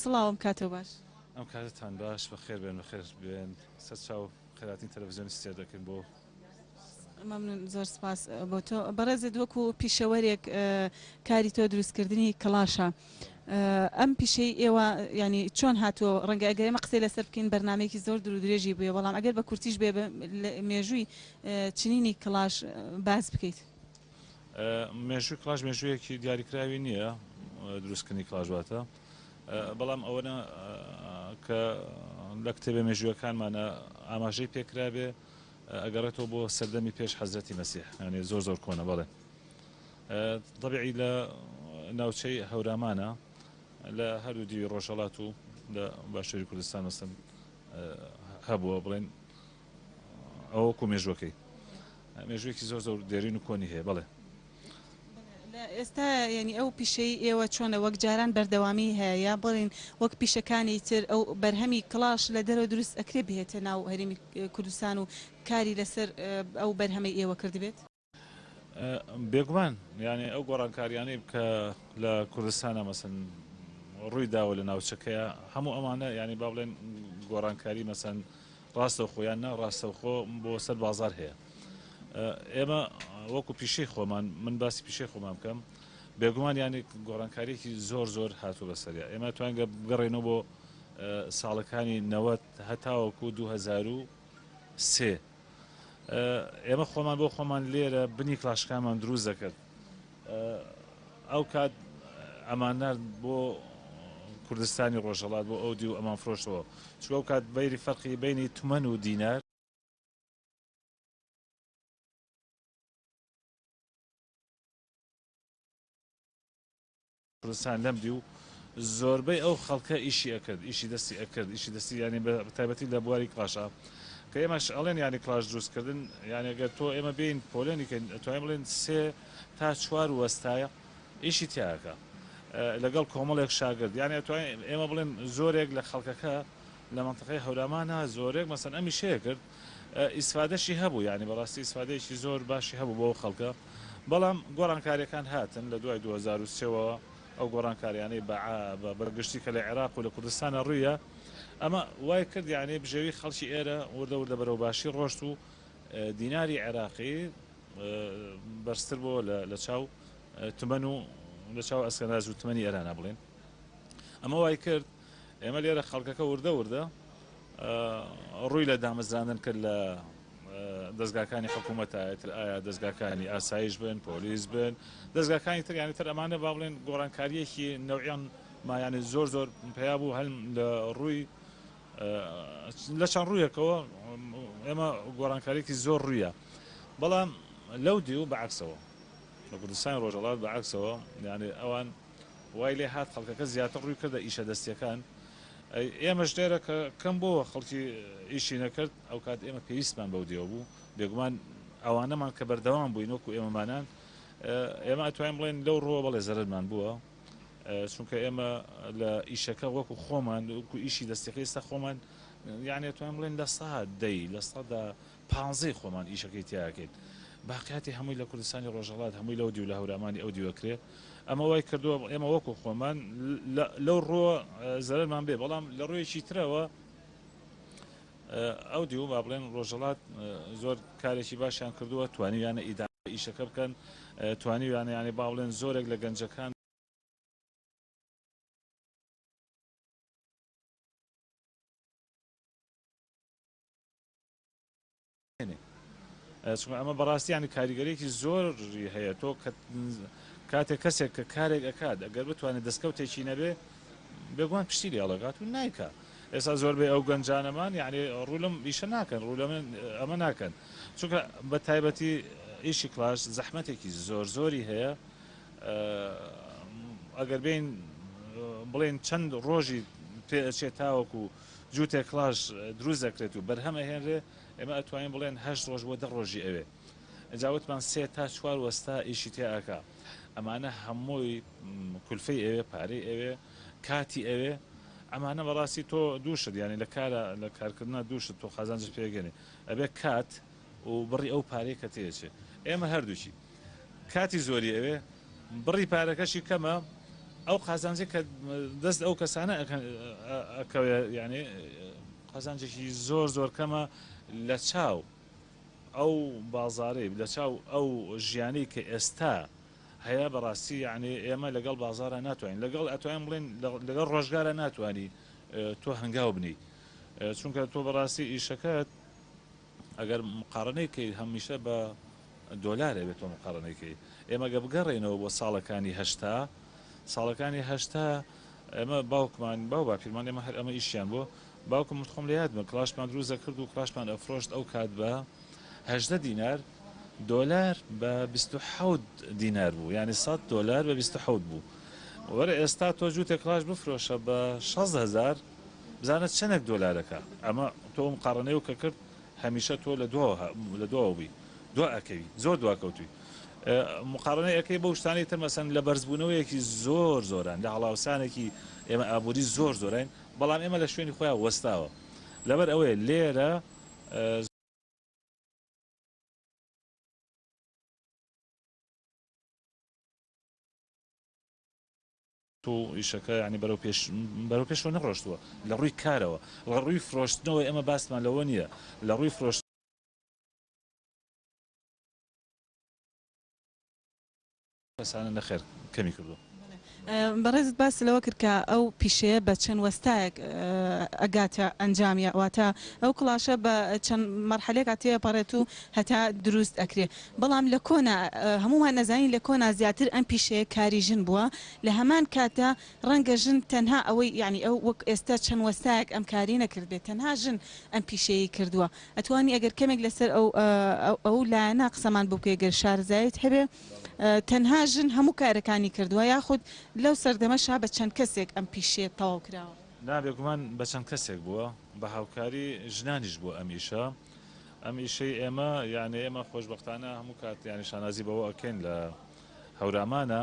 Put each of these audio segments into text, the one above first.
سڵاو ئەم کاتەو باش. ئەم کاتەتان باش بەخێر بێن بەخێر بێن سەر چاو خێراتین تەلەفزیۆنی ستێر دەکەین بۆ. مەمنون زۆر سپاس بۆ تۆ بەڕێزت وەکو پیشەوەرێک کاری تۆ دروستکردنی کڵاشە ئەم پیشەی ئێوە ینی چۆن هاتووە ڕەنگە ئەگەر ئێمە قسەی لەسەر بکەین بەرنمەیەکی زۆر دوور درێژی بووە بەڵام ئەگەر بە کورتیش بێ مێژووی چنینی کڵاش باس بکەیت. مێژووی کڵاش مێژوویەکی دیاریکراوی نییە دروستکردنی کڵاش واتە بەڵام ئەوەنە کە لە کتێبە مێژووەکانمانە ئاماژەی پێکرابێ ئەگەڕێتەوە بۆ سەردەمی پێش حەزرەتی مەسیح یانی زۆر زۆر کۆنە بەڵێ تەبیعی لە ناوچەی هەورامانە لە هەردوو دیوی ڕۆژهەڵات و لە باشووری کوردستان مەسەن هەبووە بڵێن ئەوە وەکو مێژوەکەی مێژوویەکی زۆر زۆر دێرین و کۆنی هەیە بەڵێ. لە ئێستا یانی ئەو پیشەی ئێوە چۆنە وەک جاران بەردەوامی هەیە یا بڵێین وەک پیشەکانی تر ئەو بەرهەمی کڵاش لە دەرەوە دروست ئەکرێ بهێتە ناو هەرێمی کوردستان و کاری لەسەر ئەو بەرهەمەی ئێوە کردبێت؟ بێگومان یانی ئەو گۆڕانکاریانەی کە لە کوردستانە مەسن ڕووی داوە لە ناوچەکەیە هەموو ئەمانە یانی با بڵێن گۆڕانکاری مەسەن ڕاستەوخۆ یان نا ڕاستەوخۆ بۆ سەر بازار هەیە ئێمە وەکو پیشەی خۆمان من باسی پیشەی خۆمان بکەم بێگومان یانی گۆڕانکاریەکی زۆر زۆر هاتوو بەسەریا ئێمە توانگە بگەڕێنەوە بۆ ساڵەکانی 90 هەتاوەکو 2003 ئێمە خۆمان بۆ خۆمان لێرە بنی کلاشکانمان دروست دەکرد ئەو کات ئەماننارد بۆ کوردستانی ڕۆژهەڵات بۆ ئەو دیو ئەمان فرۆشتەوە چونکە ئەو کات بەیری فەرقی بەینی تمەن و دینار کوردستان لەم دیو زۆربەی ئەو خەڵکە ئیشی ئەکرد ئیشی دەستی ئەکرد ئیشی دەستی یانی بە تایبەتی لە بواری کڵاشا کە ئێمەش ئەڵێن یانی کڵاش دروست کردن یانی گەر تۆ ئێمە بێین پۆلێنی کەین ئەتوانین بڵێن سێ تا چوار وەستایە ئیشی تیا ئەکا لەگەڵ کۆمەڵێک شاگرد یانی ئەتوانین ئێمە بڵێن زۆرێک لە خەڵکەکە لە مەنتەقەی هەورامانا زۆرێک مەسەن ئەم ئیشەیە کرد ئیسفادەشی هەبوو یانی بەڕاستی ئیسفادەیەکی زۆر باشی هەبوو بۆ خەڵکە بەڵام گۆڕانکاریەکان هاتن لە دوای 2003 وە ئەو گۆڕانکاریانەی بە بە گشتی کە لە عێراق و لە کوردستانە ڕوویە ئەمە وای کرد یانی بژێوی خەڵکی ئێرە وردە وردە بەرەو باشی ڕۆشت و دیناری عێراقی بەرزتر بۆ لە چاو تمەن و لە چاو ئەسکەناز و تمەنی ئێرانە بڵێن ئەمە وای کرد ئێمە لێرە خەڵکەکە وردە وردە ڕووی لە دامەزراندن کرد لە دەزگاکانی حکوومەتە ئیتر ئایا دەزگاکانی ئاسایش بن پۆلیس بن دەزگاکانی تر یانی تر ئەمانە با بڵێن گۆڕانکاریەکی نەوعیان مایانە زۆر زۆر پیا بوو هەل لە ڕووی لە چەند ڕوویەکەوە ئێمە گۆڕانکاریەکی زۆر ڕوویە بەڵام لەو دیو بەعکسەوە لە کوردستانی ڕۆژهەڵات بەعکسەوە یعنی ئەوان وای لێ هات خەڵکەکە زیاتر ڕووی کردە ئیشە دەستیەکان ئێمەش لێرە کە کەم بۆوە خەڵکی ئیشی نەکرد ئەو کات ئێمە پێویستمان بەو دێوە بوو بێگومان ئەوانەمان کە بەردەوام بووین وەکو ئێمەمانان ئێمە ئەتوانین بڵێن لەو ڕووە بەڵێ زەرەرمان بووە چونکە ئێمە لە ئیشەکە وەکو خۆمان وەکو ئیشی دەستەکەی ئێستا خۆمان یعنی ئەتوانین بڵێن لە سا دەی لە سەدا پانزەی خۆمان ئیشەکەی تیا ئەکەین باقیاتی هەمووی لە کوردستانی ڕۆژهەڵات هەمووی لەو دیو لە هەورامانی ئەو دیو ئەکرێ ئەمە وای کردووە ئێمە وەکو خۆمان لەو ڕووە زەرەرمان بێ بەڵام لە ڕوویەکی ترەوە ئەو دیو با بڵێن ڕۆژهەڵات زۆر کارێکی باشیان کردووە توانیویانە ئیدارە ئیشەکە بکەن توانیویانە یانی با بڵێن زۆرێک لە گەنجەکان چونکە ئەمە بەڕاستی یانی کاریگەریەکی زۆری هەیە تۆ کاتێک کەسێک کە کارێک ئەکات ئەگەر بتوانێت دەستکەوتێکی نەبێ بێگومان پشتی لێ هەڵەکات و نایکا ئێستا زۆربەی ئەو گەنجانەمان یعنی ڕوو لەم ئیشە ناکەن ڕوو لەم ئەمە ناکەن چونکە بە تایبەتی ئیشی کلاش زەحمەتێکی زۆر زۆری هەیە ئەگەر بین بڵێن چەند ڕۆژی پێ ئەچێت تاوەکو جووتێک کڵاش دروست دەکرێت و بەرهەم ئەهێنرێ، ئێمە ئەتوانین بڵێن هەشت ڕۆژ بۆ دە ڕۆژی ئەوێ. ئینجا وتمان سێ تا چوار وەستا ئیشی تیا ئەکا. ئەمانە هەمووی کولفەی ئەوێ، پارەی ئەوێ، کاتی ئەوێ. ئەمانە بەڕاستی تۆ دوو شت یانی لە کارا لە کارکردنا دوو شت تۆ قازانجت پێ ئەگەنێ. ئەبێ کات و بڕی ئەو پارەی کە تێ ئەچێ. ئێمە هەردووکی. کاتی زۆری ئەوێ، بڕی پارەکەشی کەمە. ئەو قازانجەی کە دەست ئەو کەسانە ئەکەوێ یعنی قازانجێکی زۆر زۆر کەمە لە چاو ئەو بازارەی لە چاو ئەو ژیانەی کە ئێستا هەیە بەڕاستی یعنی ئێمە لەگەڵ بازارە ناتوانین لەگەڵ ئەتوانین بڵێن لەگەڵ ڕۆژگارە ناتوانانی تۆ هەنگاو بنی چونکە تۆ بەڕاستی ئیشەکەت ئەگەر مقارنەی کەی هەمیشە بە دۆلار ئەبێت تۆ مقارنەی کەی ئێمە گە بگەڕێینەوە بۆ ساڵەکانی 80 ساڵەکانی 80 ئێمە باوکمان باو باپیرمان ئێمە هەر ئەمە ئیشیان بۆ باوکم من خۆم لە یادمە کڵاشمان دروست دەکرد و کڵاشمان ئەفرۆشت ئەو کات بە 18 دینار دۆلار بە 27 دینار بوو یعنی 100 دۆلار بە 27 بوو وەرە ئێستا تۆ جووتێ کڵاش بفرۆشە بە 6 هزار بزانە چەنێک دۆلارەکە ئەمە تۆ مقارنەیەو کە کرد هەمیشە تۆ لە دواوە لە دواوە بووی دوا ئەکەوی زۆر دواکەوتووی مقارنەی ئەکەی بەو شتانەی تر مەسەن لە بەرزبوونەوەیەکی زۆر زۆران لە هەڵاوسانێکی ئێمە ئابووری زۆر زۆراین بەڵام ئێمە لە شوێنی خۆیان وەستاوە لەبەر ئەوەیە لێرە و ئیشەکە یانی بەرەو پێش بەرەو پێشەوە نەڕۆشتووە لە ڕووی کارەوە لە ڕووی فرۆشتنەوە ئێمە باسمان لەوە نییە لە ڕووی فرۆشت کەسانە نەخێر کەمی کردووە. بەڕێزت باست لەوە کرد کە ئەو پیشەیە بە چەند وەستایەک ئەگاتە ئەنجام یا واتە ئەو کڵاشە بە چەند مەرحەلێکا تێپەڕێت و هەتا دروست ئەکرێ بەڵام لە کۆنا هەموومان ئەزانین لە کۆنا زیاتر ئەم پیشەیە کاری ژن بووە لە هەمان کاتدا ڕەنگە ژن تەنها ئەوەی یانی ئەو وەک ئێستا چەند وەستایەک ئەم کاری نەکردبێت تەنها ژن ئەم پیشەیەی کردووە ئەتوانی ئەگەر کەمێک لەسەر ئەو ئەو لایەنە قسەمان بۆ بکەی گەر شارەزایت هەبێ تەنها ژن هەموو کارەکانی کردووە یاخود لەو سەردەمەشا بە چەند کەسێک ئەم پیشەیە تەواو کراوە؟ نا بێگومان بە چەند کەسێک بووە بە هاوکاری ژنانیش بووە ئەم ئیشە ئەم ئیشەی ئێمە یانێ ئێمە خۆشبەختانە هەموو کات یانی شانازی بەوە ئەکەین لە هەورامانە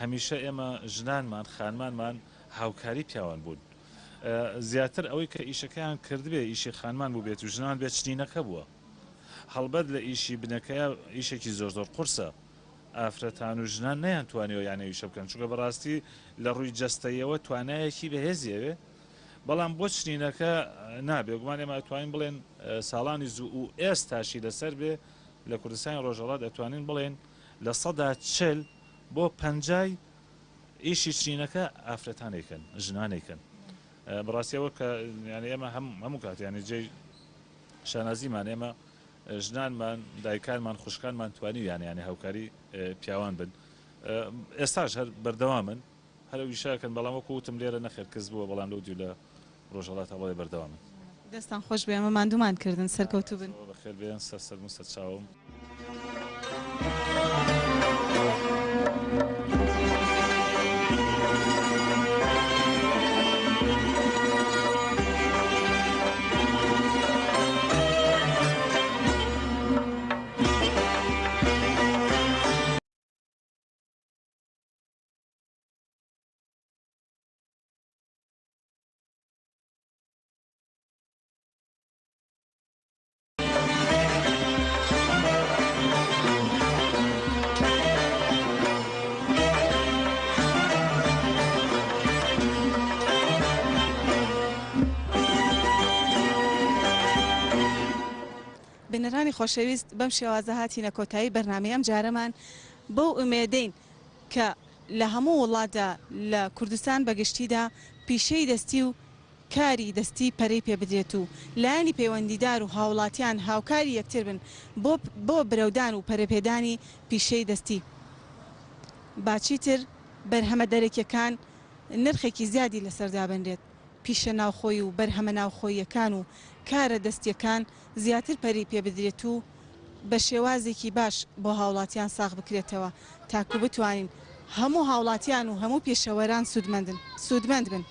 هەمیشە ئێمە ژنانمان خانمانمان هاوکاری پیاوان بوون زیاتر ئەوەی کە ئیشەکەیان کردبێ ئیشی خانمان بووبێت و ژنان بێت چنینەکە بووە هەڵبەت لە ئیشی بنەکەیە ئیشێکی زۆر زۆر قورسە ئافرەتان و ژنان نەیانتوانیوە یانە ئیشە بکەن چونکە بەڕاستی لە ڕووی جەستەیەوە توانایەکی بەهێزی ئەوێ بەڵام بۆ چنینەکە نا، بێگومان ئێمە ئەتوانین بڵێن ساڵانی زوو و ئێستاشی لەسەر بێ لە کوردستانی ڕۆژهەڵات ئەتوانین بڵێن 40% بۆ پەنجای ئیشی چنینەکە ئافرەتان ئەیکەن، ژنان ئەیکەن. بەڕاستی ئەوە کە یانی ئێمە هەم هەموو کات یانی جێی شانازیمان ئێمە ژنانمان، دایکانمان، خوشکانمان توانیویانە یانی هاوکاری پیاوان بن. ئێستاش هەر بەردەوامن. هەر ئەو ئیشە ئەکەن بەڵام وەکو وتم لێرە نەخێر کز بووە بەڵام لەو دیو لە ڕۆژهەڵاتا بەڵێ بەردەوامن. دەستان خۆش بێ ئەمە ماندوومان کردن سەرکەوتوو بن. بەخێر بێن سەر سەرم و سەر چاوم. بینەرانی خۆشەویست بەم شێوازە هاتینە کۆتایی بەرنامەی ئەم جارەمان بەو ئومێدەین کە لە هەموو وڵاتدا لە کوردستان بە گشتیدا پیشەی دەستی و کاری دەستی پەرەی پێ بدرێت و لایەنی پەیوەندیدار و هاوڵاتیان هاوکاری یەکتر بن بۆ بۆ برەودان و پەرەپێدانی پیشەی دەستی با چیتر بەرهەمە دەرەکیەکان نرخێکی زیادی لەسەر دابنرێت. پیشە ناوخۆیی و بەرهەمە ناوخۆییەکان و کارە دەستییەکان زیاتر پەرەی پێ بدرێت و بە شێوازێکی باش بۆ هاوڵاتیان ساغ بکرێتەوە تاکو بتوانین هەموو هاوڵاتیان و هەموو پیشەوەران سوودمەندن سوودمەند بن.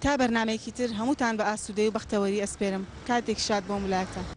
تا بەرنامەیەکی تر هەمووتان بە ئاسوودەیی و بەختەوەری ئەسپێرم. کاتێکی شاد بۆ هەموو لایەکتان.